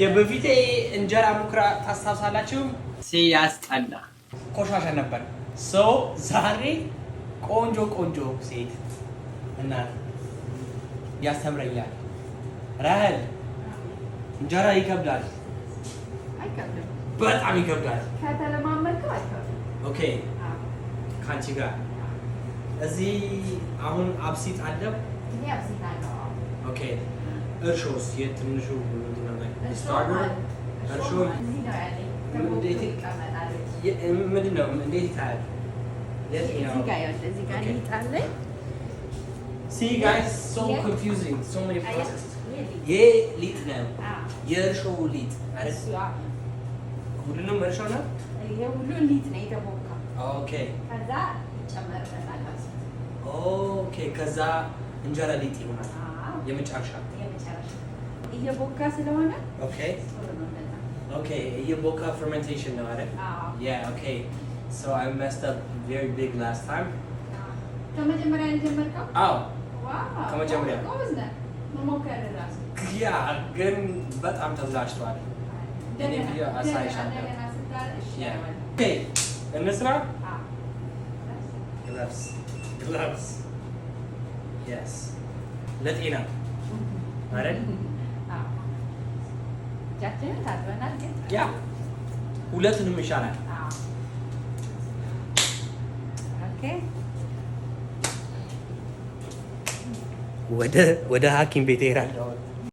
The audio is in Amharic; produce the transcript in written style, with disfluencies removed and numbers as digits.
የበፊቴ እንጀራ ሙከራ ታስታውሳላችሁ? ሲያስጠላ ቆሻሻ ነበር። So ዛሬ ቆንጆ ቆንጆ ሴት እናት ያስተምረኛል። ራህል እንጀራ ይከብዳል፣ አይከብድም። በጣም ይከብዳል። ከተለማመድከው አይከብድም። Okay፣ ከአንቺ ጋር እዚህ አሁን አብሲት አለ። ይሄ አብሲት አለው። Okay፣ እርሾስ የትንሹ ምንድን ነው? Starter እርሾ እዚህ ነው ያለኝ። እንዴት ይቀመጣል? ምንድን ነው? እንዴት ይታያል? የትኛው? እዚህ ጋር ይኸውልህ፣ እዚህ ጋር Okay. ሊጥ አለኝ። See guys, so Yeah. confusing, so many አየህ? processes. ይሄ ሊጥ። ይሄ ሊጥ ነው፣ አዎ። የእርሾ ሊጥ አይደል? እሱ አዎ። ሁሉንም እርሾ ነው። ይሄ ሁሉ ሊጥ ነው የተቦካ። Okay. ከዛ ይጨመርበታል አብሲት። Okay፣ ከዛ እንጀራ ሊጥ ይሆናል። አዎ። የመጨረሻ። የመጨረሻ እየቦካ ስለሆነ Okay. ጥሩ ነው እንደዛ። Okay፣ እየቦካ fermentation ነው አይደል? አዎ። Yeah, okay. So I messed up very big last time. ከመጀመሪያ ነው የጀመርከው? አዎ። Wow! ከመጀመሪያ። ጎበዝ ነህ። መሞከር እራሱ። Yeah፣ ግን በጣም ተብላሽቷል። እኔ ቪዲዮ አሳይሻለሁ። እንደገና ስታደርግ እሺ Yeah. አይሆንም። Okay፣ እንስራ። አዎ። Gloves. Gloves. Yes. ለጤና አይደል? አዎ። እጃችንን ታጥበናል ግን Yeah፣ ሁለቱንም ይሻላል። አዎ። Okay. ወደ ሐኪም ቤት እሄዳለሁ።